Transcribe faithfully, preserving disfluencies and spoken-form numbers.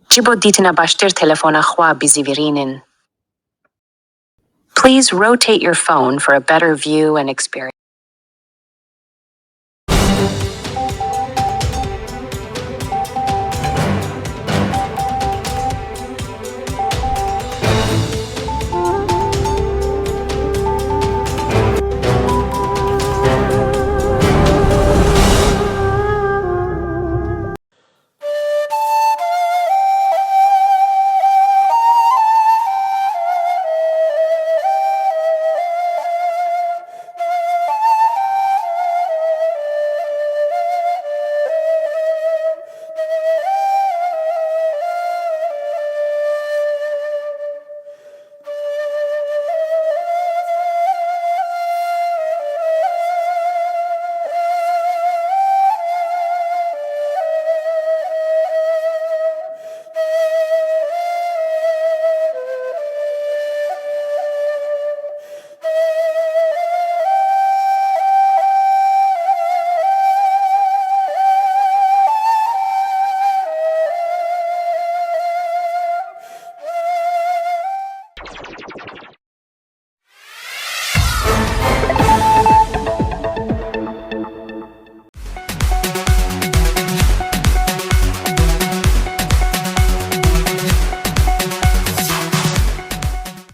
Ji bo dîtina baştir telefona xwe bizîvirînin. Please rotate your phone for a better view and experience.